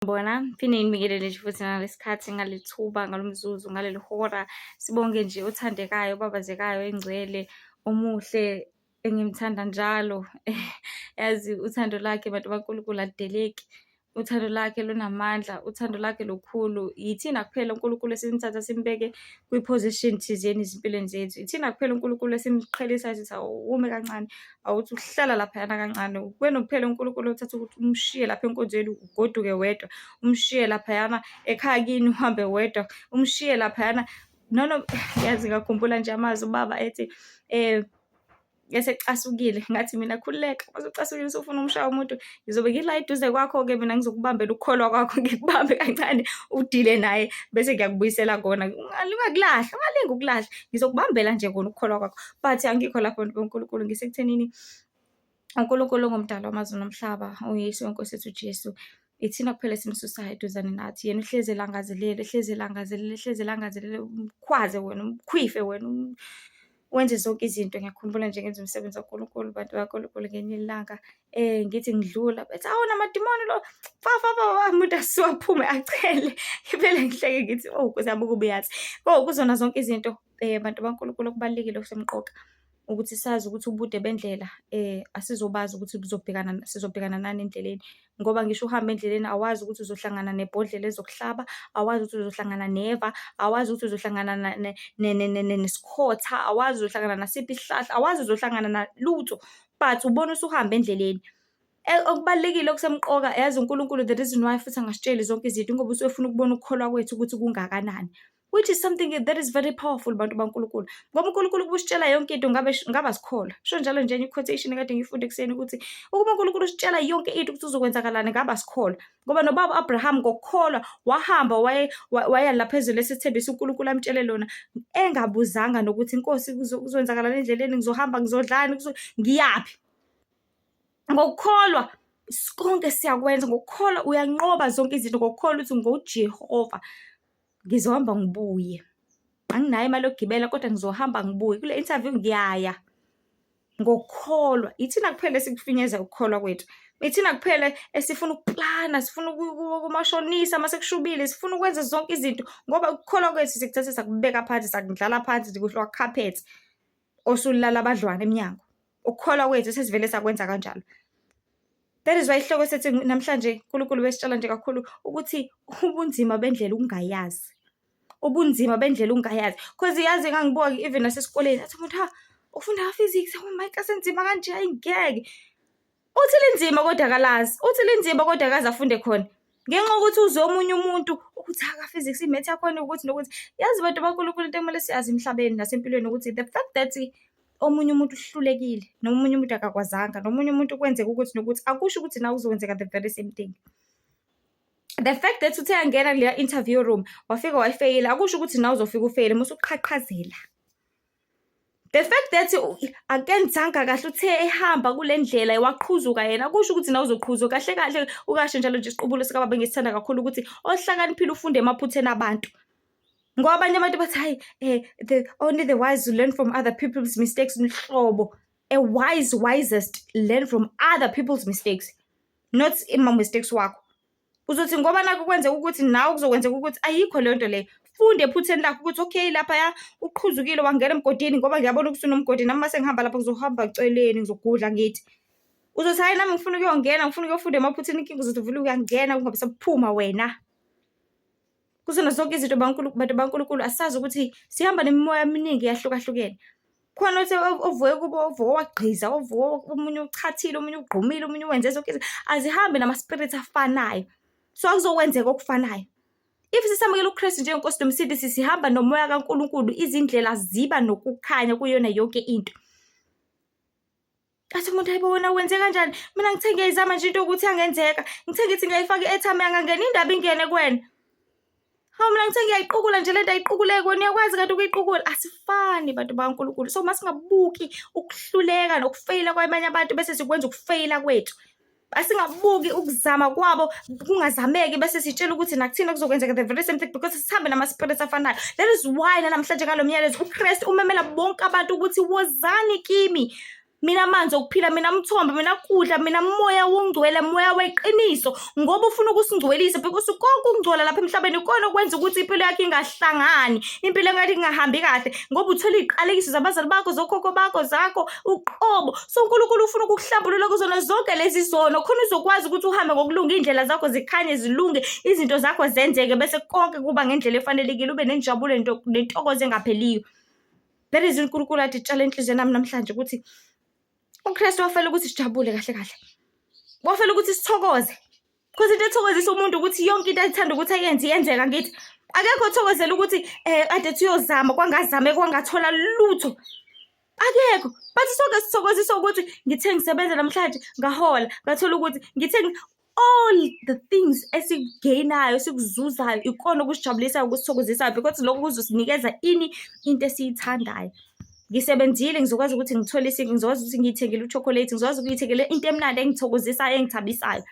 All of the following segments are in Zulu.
Bona, phinde nginibingelele nje futhi ngalesi khathi, ngaleli thuba, ngalo mzuzu, ngaleli hora. Sibonge nje othandekayo, obabazekayo, oyingcwele, omuhle, engimthanda njalo. Yazi uthando lakhe bantu baNkulunkulu aludeleki, uthando lakhe lunamandla, uthando lakhe lukhulu. Yithina kuphela uNkulunkulu esimthatha simbeke kwi-position thizeni ezimpilweni zethu. Yithina kuphela uNkulunkulu esimqhelisayo sithi awume kancane, awuthi ukuhlala laphayana kancane. Uwena kuphela uNkulunkulu othatha ukuthi umshiye lapha enkonzweni ugoduke wedwa, umshiye laphayana ekhaya kini uhambe wedwa, umshiye laphayana noma yazi ngakhumbula nje amazwi ubaba ethi esecasukile ngathi mina khululeka uma usucasukile usufuna umshaya umuntu ngizobe ngila eduze kwakho-ke mina ngizokubambela ukukholwa kwakho ngikubambe kancane udile naye bese ngiyakubuyisela kona ungakulahli ungalingi ukulahla ngizokubambela nje kona ukukholwa kwakho but angikho lapho boNkulunkulu ngisekuthenini uNkulunkulu ongumdali wamazulu nomhlaba uYesu wenkosi yethu uJesu ithina kuphela esimsusayo eduzane nathi yena uhlezi elangazelele ehlezi elangazelele ehlezi elangazelele umkhwaze wena umkhwife wena wenze zonke izinto. Ngiyakhumbula nje ngenza umsebenzi kaNkulunkulu, bantu bakaNkulunkulu ngelinye ilanga ngithi ngidlula bethi awu namadimoni lo, fa fa fa fa, umuntu asuke aphume achele. Ngivele ngihleke ngithi oh Nkosi yami ukube uyazi. Oh kuzona zonke izinto bantu baNkulunkulu okubalulekile okusemqoka ukuthi sazi ukuthi ubude bendlela asizobazi ukuthi buzobhekana sizobhekana nani endleleni. Ngoba ngisho uhamba endleleni awazi ukuthi uzohlangana nebhodlela elizokuhlaba, awazi ukuthi uzohlangana neva, awazi ukuthi uzohlangana nesikhotha, awazi uzohlangana nasiphi isihlahla, awazi uzohlangana nalutho, but ubona usuhamba endleleni. Okubalulekile okusemqoka, yazi uNkulunkulu the reason why futhi angasitsheli zonke izinto ingoba usuke efuna ukubona ukukholwa kwethu ukuthi kungakanani. Which is something that is very powerful bantu baNkulunkulu. Ngoba uNkulunkulu ukuba usitshela yonke into ngabe ngabe asikholwa. Sho njalo nje enye i-quotation ekade ngiyifunde ekuseni ukuthi ukuba uNkulunkulu usitshela yonke into ukuthi uzokwenzakalani ngabe asikholwa. Ngoba nobaba u-Abraham ngokukholwa wahamba waya lapha ezweni lesithembiso uNkulunkulu amtshele lona engabuzanga nokuthi inkosi kuzokwenzakalani endleleni ngizohamba ngizodlani ngiyaphi. Ngokukholwa konke siyakwenza ngokukholwa uyanqoba zonke izinto ngokukholwa ukuthi ngoJehova. Ngizohamba ngibuye. Anginayo imali yokugibela kodwa ngizohamba ngibuye. Kule interview ngiyaya ngokukholwa. Ithina kuphela esikufinyeza ukukholwa kwethu. Ithina kuphela esifuna ukuplana, sifuna kumashonisa uma sekushubile, sifuna ukwenza zonke izinto ngoba ukukholwa kwethu sikuthathe sakubeka phansi, sakundlala phansi nje kuhlwa khaphethe osulala abadlwane emnyango. Ukukholwa kwethu sesivele sakwenza kanjalo. That is why isihloko sethi namhlanje uNkulunkulu besitshala nje kakhulu ukuthi ubunzima bendlela ukungayazi. Ubunzima bendlela ungayazi. Cause yazi ngangibuka even nasesikoleni athi umuntu ha ufunda physics oh my God senzima kanje ayingeke. Uthi linzima kodwa akalazi. Uthi linzima kodwa akaze afunde khona. Ngenxa yokuthi uzwe omunye umuntu ukuthi aka physics i-math yakhona ukuthi nokuthi yazi bantu baNkulunkulu into ekumele siyazi emhlabeni nasempilweni ukuthi the fact that omunye umuntu uhlulekile noma omunye umuntu akakwazanga nomunye umuntu kwenzeka ukuthi nokuthi akusho ukuthi nawe kuzokwenzeka the very same thing. The fact that uthe angena kuleya interview room wafika wayifeyila akusho ukuthi nawe uzofika ufeyile musu uqhaqhazela. The fact that akenzanga kahle uthe ehamba kule ndlela waqhuzuka yena akusho ukuthi nawe uzoqhuzuka kahle kahle ukasho njalo nje isiqubulo sikababa engisithanda kakhulu ukuthi ohlakaniphile ufunde emaphutheni abantu. Ngoba abanye abantu bathi hayi the only the wise learn from other people's mistakes nhlobo. A wise wisest learn from other people's mistakes not ima-mistakes wakho. Uzothi ngoba nakho kwenzeka ukuthi nawe kuzokwenzeka ukuthi ayikho leyo nto leyo. Funde ephutheni lakho ukuthi okay laphaya uqhuzukile wangena emgodini ngoba ngiyabona ukuthi unomgodi nami mase ngihamba lapha ngizohamba eceleni ngizogudla ngithi. Uzothi hhayi nami ngifuna ukuyongena ngifuna ukuyofunda emaphutheni inkinga uzothi uvele uyangena ungabe usaphuma wena. Kuzona zonke izinto bantu baNkulunkulu asazi ukuthi sihamba nemimoya eminingi eyahlukahlukene. Khona othi ovuke kubo ovuke wagqiza ovuke omunye uchathile omunye ugqumile omunye wenze zonke izinto azihambi nama-spirits afanayo. So akuzokwenzeka okufanayo. If sisamukela uKristu njengenkosi nomsindisi sihamba nomoya kaNkulunkulu izindlela ziba nokukhanya kuyona yonke into. Athi umuntu hayibo wena wenze kanjani? Mina ngithe ngiyayizama nje into yokuthi angenzeka. Ngithe ngithi ngiyayifaka i-airtime yangangena indaba ingene kuwena. Hawu mina ngithe ngiyayiqukula nje lento ayiqukuleki wena uyakwazi kanti ukuyiqukula. Asifani bantu bakaNkulunkulu. So masingabuki ukuhluleka nokufeyila kwabanye abantu bese sikwenza ukufeyila kwethu. Asingabuki ukuzama kwabo kungazameki bese sitshela ukuthi nakuthina kuzokwenzeka the very same thing because sihambe nama-spirits afanayo. That is why namhlanje ngalo myalezo uKristu umemela bonke abantu ukuthi wozani kimi. Mina amanzi okuphila, mina mthombo, mina kudla, mina moya wongcwele, moya weqiniso, ngoba ufuna ukusingcwelisa because konke ukungcola lapha emhlabeni ikona okwenza ukuthi impilo yakho ingahlangani, impilo engathi ingahambi kahle, ngoba uthola iy'qalekiso zabazali bakho, zokhokho bakho, zakho uqobo. So uNkulunkulu ufuna ukukuhlambulula kuzona zonke lezi zono, khona uzokwazi ukuthi uhambe ngokulunga, iy'ndlela zakho zikhanye zilunge, izinto zakho zenzeke, bese konke kuba ngendlela efanelekile, ube nenjabulo nentokozo engapheliyo. That is uNkulunkulu athi tshala enhliziyweni nami namhlanje ukuthi uKristu wafela ukuthi sijabule kahle kahle. Wafela ukuthi sithokoze. Because into ethokozisa umuntu ukuthi yonke into ayithanda ukuthi ayenze iyenzeka ngithi. Akekho othokozela ukuthi eh kade ethi uyozama kwangazame kwangathola lutho. Akekho. But sonke sithokozisa ukuthi ngithe ngisebenza namhlanje ngahola ngathola ukuthi ngithe all the things esikugainayo esikuzuzayo ikona okusijabulisayo okusithokozisayo because lokho kuzosinikeza ini into esiyithandayo. Ngisebenzile ngizokwazi ukuthi ngithole isinkwa, ngizokwazi ukuthi ngiyithengele u-chocolate, ngizokwazi ukuyithengele into emnandi engithokozisayo engithabisayo.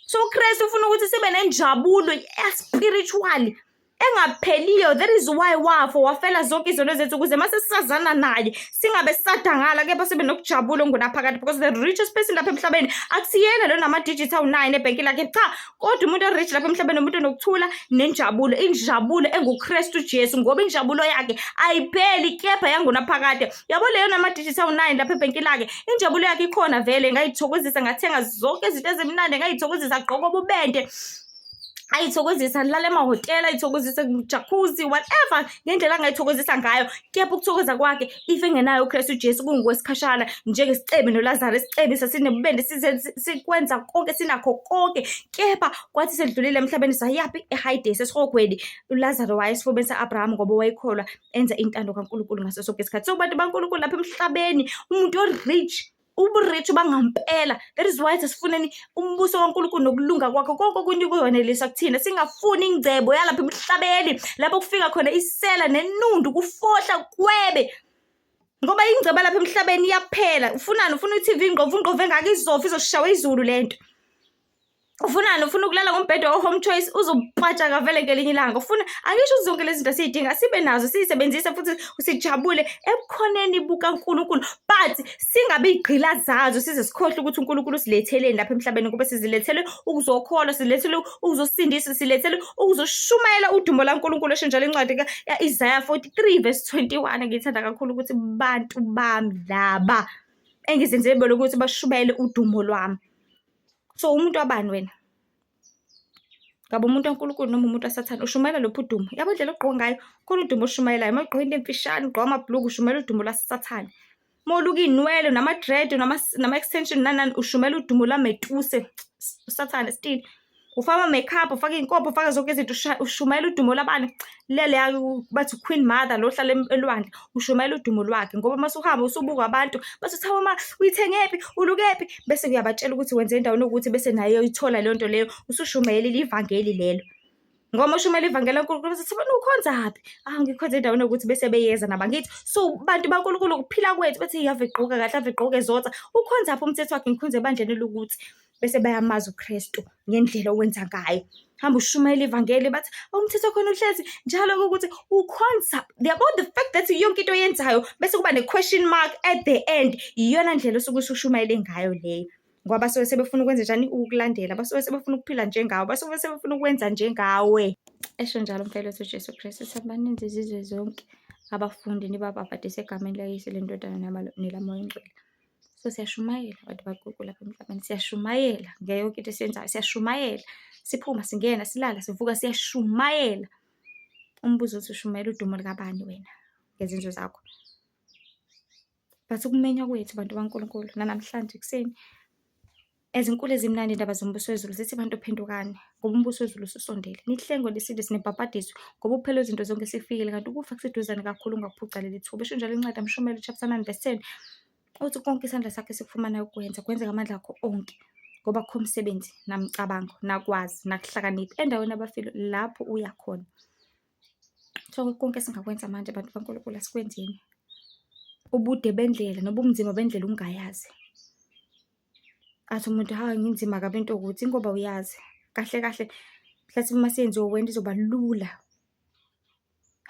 So uKristu ufuna ukuthi sibe nenjabulo spiritually engapheliyo. That is why wafa wafela zonke izono zethu ukuze mase sisazana naye singabe sisadangala kepha sibe nokujabula ongunaphakade because the richest person lapha emhlabeni akusiyena lo nama-digit awu-9 ebhenki lakhe cha kodwa umuntu o-rich lapha emhlabeni umuntu onokuthula nenjabulo injabulo enguKristu Jesu ngoba injabulo yakhe ayipheli kepha yangunaphakade yabo leyo nama-digit awu-9 lapha ebhenki lakhe injabulo yakhe ikhona vele ngayithokozisa ngathenga zonke izinto ezimnandi ngayithokozisa gqoka obubende ayithokozisa lala emahhotela ayithokozisa jacuzzi whatever ngendlela angayithokozisa ngayo kepha ukuthokoza kwakhe if engenayo uKristu Jesu kungokwesikhashana njengesicebi noLazaro isicebi sasinebubende sikwenza konke sinakho konke kepha kwathi sedlulile emhlabeni sayaphi eHades esihogweni uLazaro waye esifubeni sa-Abraham ngoba wayekholwa enza intando kaNkulunkulu ngaso sonke isikhathi so bantu baNkulunkulu lapha emhlabeni umuntu o-rich ubu-rich bangampela. That is why sesifuneni umbuso kaNkulunkulu nokulunga kwakho konke okunye kuyoneliswa kuthina. Singafuni ingcebo yalapha emhlabeni lapho kufika khona isela nenundu kufohla kwebe. Ngoba ingcebo lapha emhlabeni iyaphela. Ufunani? Ufuna i-TV ingqovu ingqovu engaka izofa izoshawa izulu lento. Ufunani? Ufuna ukulala ngombhede o-home choice uzopatshaka vele ngelinye ilanga. Ufuna angisho zonke lezi zinto esiyidinga sibe nazo siyisebenzise futhi sijabule ebukhoneni bukaNkulunkulu but singabi igqila zazo size sikhohlwe ukuthi uNkulunkulu usiletheleni lapha emhlabeni ngoba sizilethele ukuzokholwa silethele ukuzosindisa silethele ukuzoshumayela udumo laNkulunkulu esho njalo incwadi ka-Isaya 43 verse 21 ngiyithanda kakhulu ukuthi bantu bami laba engizenzele bona ukuthi bashumayele udumo lwami. So umuntu wabani wena? Ngabe umuntu kaNkulunkulu noma umuntu waSathane? Ushumayela luphi udumo? Yabo indlela ogqoka ngayo, khona udumo olushumayelayo. Uma ugqoka into emfishane, ugqoka amabhuluku, ushumayela udumo lwaSathane. Uma uluka iy'nwele nama-dread nama-extension nani nani, ushumayela udumo lwametuse, uSathane still. Ufaka ama-makeup, ufaka iy'nkopho, ufaka zonke izinto, ushumayela udumo lwabani? Leleya bathi Queen Mother lo ohlala elwandle, ushumayela udumo lwakhe ngoba uma usuhamba usubuka abantu bathi uthi hawu ma uyithengephi, ulukephi, bese uyabatshela ukuthi wenze endaweni ewukuthi bese naye uyithola leyo nto leyo, usushumayelile ivangeli lelo. Ngoba uma ushumayela ivangeli laNkulunkulu bazothi wena ukhonzaphi? Ah ngikhonza endaweni ewukuthi bese beyeza nabo angithi. So bantu baNkulunkulu ukuphila kwethu bethi ave egqoka kahle, ave egqoka ezotha, ukhonzaphi umthetho wakhe? Ngikhonza ebandleni elukuthi. Bese bayamazi uKristu ngendlela owenza ngayo. Hamba ushumayela ivangeli bathi umthetho khona uhlezi njalo ukuthi ukhonza yabo the fact that yonke into oyenzayo bese kuba ne-question mark at the end iyona ndlela osuke usushumayele ngayo leyo ngoba basuke sebefuna ukwenza njani ukukulandela basuke sebefuna ukuphila njengawe basuke sebefuna ukwenza njengawe esho njalo umfelo wethu uJesu Kristu sabaninzi izizwe zonke abafundi nibabhabhadise egameni likaYise leNdodana nelaMoya oNgcwele. So siyashumayela bantu bakubo lapha emhlabeni, siyashumayela ngayo yonke into esiyenzayo, siyashumayela. Siphuma, singena, silala, sivuka, siyashumayela. Umbuzo uthi ushumayela udumo likabani wena ngezenzo zakho? But ukumenywa kwethu bantu baNkulunkulu nanamhlanje ekuseni Ezinkulu ezimnandi indaba zombuso wezulu zithi bantu phendukani ngoba umbuso wezulu ususondele. Nihlengwe nisindiswe nibhabhadiswe ngoba ukuphela kwezinto zonke sekufikile kanti ukufa kuseduzane kakhulu ungakuphuca leli thuba. Isho njalo incwadi kaMshumeli chapter 9 verse 10 uthi konke isandla sakho esikufumanayo ukwenza kwenze ngamandla akho onke ngoba kukho umsebenzi namcabango nakwazi nakuhlakanipha endaweni abafile lapho uya khona. So konke esingakwenza manje bantu baNkulunkulu asikwenzeni. Ubude bendlela nobunzima bendlela ungayazi. Athi umuntu hawu nginzima kabi into ukuthi ingoba uyazi kahle kahle mhlathi uma senziwe wena izoba lula.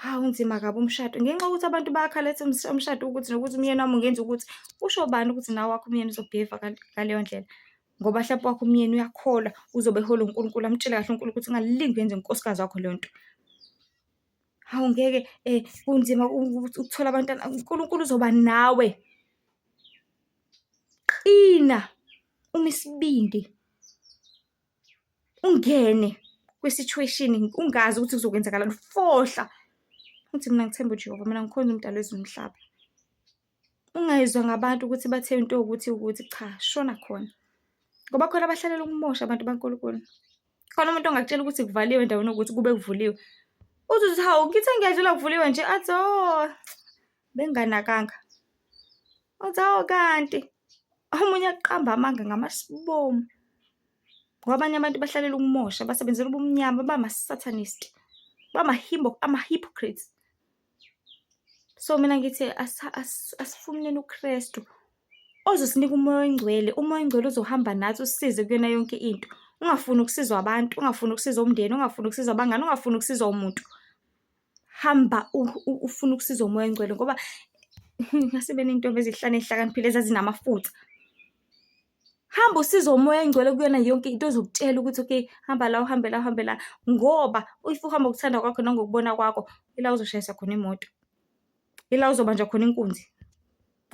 Hawu unzima kabi umshado ngenxa yokuthi abantu bayakhala ethi umshado ukuthi nokuthi umyeni wami ungenza ukuthi. Kusho bani ukuthi nawe owakho umyeni uzo-behave-a ngaleyo ndlela? Ngoba hlampe owakho umyeni uyakholwa, uzobe eholwa uNkulunkulu amtshele kahle uNkulunkulu ukuthi ungalinge uyenze unkosikazi wakho leyo nto. Hawu ngeke kunzima ukuthola abantwana, uNkulunkulu uzoba nawe. Qina, uma isibindi. Ungene kwi-situation ungazi ukuthi kuzokwenzakalani, fohla. Uthi mina ngithemba uJehova, mina ngikhonza umdali wezulu nomhlaba. Ungezwa ngabantu ukuthi bathe into ewukuthi ukuthi cha, shona khona. Ngoba khona abahlalela ukumosha abantu baNkulunkulu. Khona umuntu ongakutshela ukuthi kuvaliwe endaweni yokuthi kube kuvuliwe. Uthi uthi hawu ngithe ngiyadlula kuvuliwe nje athi oh benganakanga. Uthi hawu kanti omunye aqamba amanga ngamasibomu. Ngoba abanye abantu bahlalela ukumosha, basebenzela ubumnyama, bama-satanist, bama-hypocrites. So mina ngithi asifuneni uKristu ozosinika umoya oyingcwele, umoya oyingcwele uzohamba nathi usisize kuyona yonke into. Ungafuni ukusizwa abantu, ungafuni ukusizwa umndeni, ungafuni ukusizwa abangani, ungafuni ukusizwa umuntu. Hamba ufune ukusizwa umoya oyingcwele ngoba ngase beney'ntombi ezihlanu ey'hlakaniphile ezazinamafutha. Hamba usizwe umoya oyingcwele kuyona yonke into ozokutshela ukuthi okay, hamba la, uhambe la, uhambe la. Ngoba if uhamba ngokuthanda kwakho nangokubona kwakho, ila uzoshayisa khona imoto. Ila uzobanjwa khona inkunzi.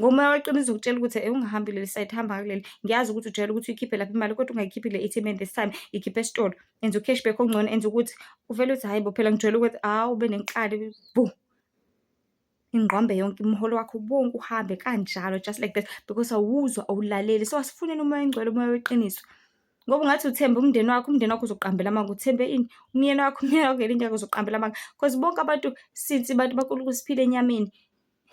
Ngomoya weqiniso uzokutshela ukuthi ungahambi leli side, hamba ngakuleli. Ngiyazi ukuthi ujwayele ukuthi uyikhiphe lapha imali kodwa ungayikhiphi le A_T_M this time, ikhiphe esitolo. Enza u-cash back ongcono, enza ukuthi uvele uthi hhayi bo phela ngijwayele ukuthi hawu ube nenkani vu. Ingqwambe yonke umholo wakho wonke uhambe kanjalo just like that because awuzwa awulaleli. So asifuneni umoya oyingcwele, umoya weqiniso. Ngoba ungathi uthembe umndeni wakho, umndeni wakho uzoqambela amanga. Uthembe ini? Umyeni wakho, umyeni wakho ngelinye ilanga uzoqambela amanga. Because bonke abantu since bantu baNkulunkulu siphila enyameni.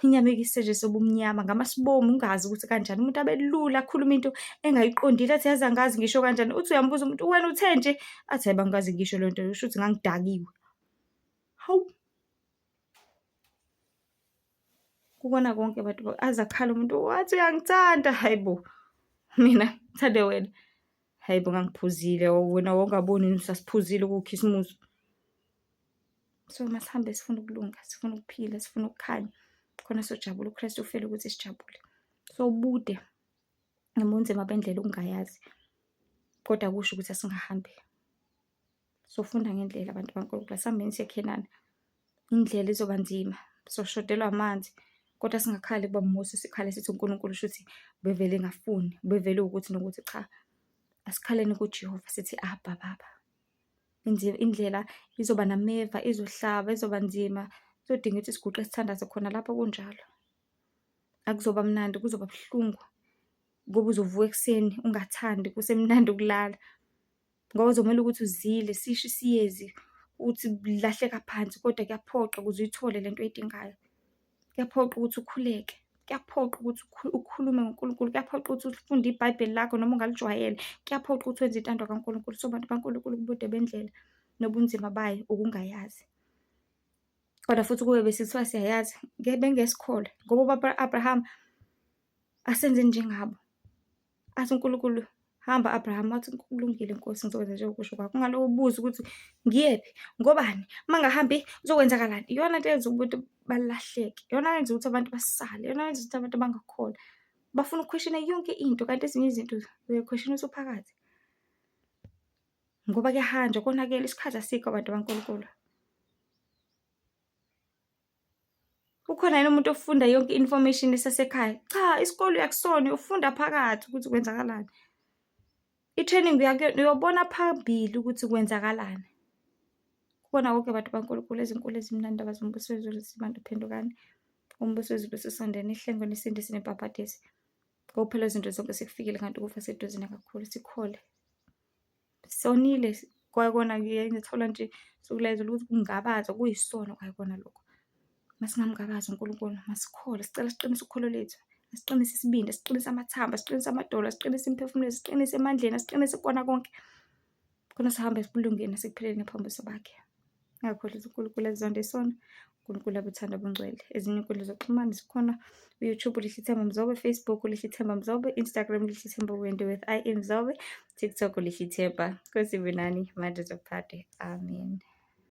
Inyama iyisenzo sobumnyama ngamasibomu ungazi ukuthi kanjani. Umuntu abe lula akhulume into engayiqondile athi yazi angazi ngisho kanjani. Uthi uyambuza umuntu wena uthe nje, athi hhayi bo angikaze ngisho leyo nto shuthi ngangidakiwe. Hawu! Kukona konke bantu aze akhale umuntu wathi uyangithanda, hhayi bo mina ngithande wena. Hhayi bo ngangiphuzile wena wawungaboni yini sasiphuzile kuwukhisimusi. So masihambe sifuna ukulunga, sifuna ukuphila, sifuna ukukhanya khona sojabula. UKristu ufele ukuthi sijabule. So bude nobunzima bendlela ukungayazi kodwa akusho ukuthi asingahambi. Sofunda ngendlela abantu baNkulunkulu, asihambeni siye eKhenana. Indlela izoba nzima, soshodelwa amanzi kodwa singakhali kuBaba uMose, sikhale sithi uNkulunkulu shuthi ubevele engafuni, ubevele ukuthi nokuthi cha. Asikhaleni kuJehova sithi Abba Baba. Indlela izoba nameva, izohlaba, izoba nzima, kuzodinga ukuthi siguqe sithandaze khona lapho kunjalo. Akuzoba mnandi, kuzoba buhlungu ngoba uzovuka ekuseni ungathandi kusemnandi ukulala. Ngoba kuzomele ukuthi uzile sisho isiyezi uthi lahleka phansi kodwa kuyaphoqa ukuze uyithole lento oyidingayo. Kuyaphoqa ukuthi ukhuleke, kuyaphoqa ukuthi ukhulume ngoNkulunkulu, kuyaphoqa ukuthi ufunde iBhayibheli lakho noma ungalijwayele, kuyaphoqa ukuthi wenze intando kaNkulunkulu. So bantu baNkulunkulu ubude bendlela nobunzima bayo ukungayazi. Kodwa futhi kube besithiwa siyayazi ngeke bengesikholwe ngoba ubaba Abraham asenzeni njengabo. Athi uNkulunkulu, hamba Abraham, wathi kulungile Nkosi ngizokwenza njengokusho kwakho. Ungalokhu ubuza ukuthi ngiyephi, ngobani, uma ngahambi kuzokwenzakalani. Iyona nto eyenza ukuthi balahleke, iyona yenza ukuthi abantu basale, iyona yenza ukuthi abantu bangakholwa. Bafuna ukukhweshina yonke into kanti ezinye izinto uyakhweshina usuphakathi. Ngoba kuyahanjwa konakele, isikhathi asikho bantu baNkulunkulu. Ukhona yini umuntu ofunda yonke i-information esasekhaya? Cha, isikole uyakusona, uyofunda phakathi ukuthi kwenzakalani. I-training uyobona phambili ukuthi kwenzakalani. Kubona konke bantu baNkulunkulu ezinkulu ezimnandi indaba zombuso wezulu zibantu phendukani. Umbuso wezulu ususondele, nihlengwe nisindiswe nibhabhadiswe. Ngoba phela izinto zonke sekufikile kanti ukufa seduze nakakhulu sikhole. Sonile kwakona ngithola nje sukulayezela ukuthi ukungabaza kuyisono kwakona lokho. Masingamngabazi uNkulunkulu, masikholwe, sicela siqinise ukholo lethu, asiqinise isibindi, siqinise amathambo, siqinise amadolo, siqinise imiphefumulo, siqinise emandleni, asiqinise kukona konke. Khona sihambe ebulungeni nasekupheleleni phambi kobuso bakhe. Ungakhohlwa ukuthi uNkulunkulu azonde isono, uNkulunkulu abuthanda ubungcwele. Ezinye inkundla zokuxhumana zikhona u-YouTube uLihlithemba Mzobe, Facebook uLihlithemba Mzobe, Instagram uLihlithemba Wendy with I am Mzobe, TikTok uLihlithemba. Nkosi ibe nani manje zophade. Amen.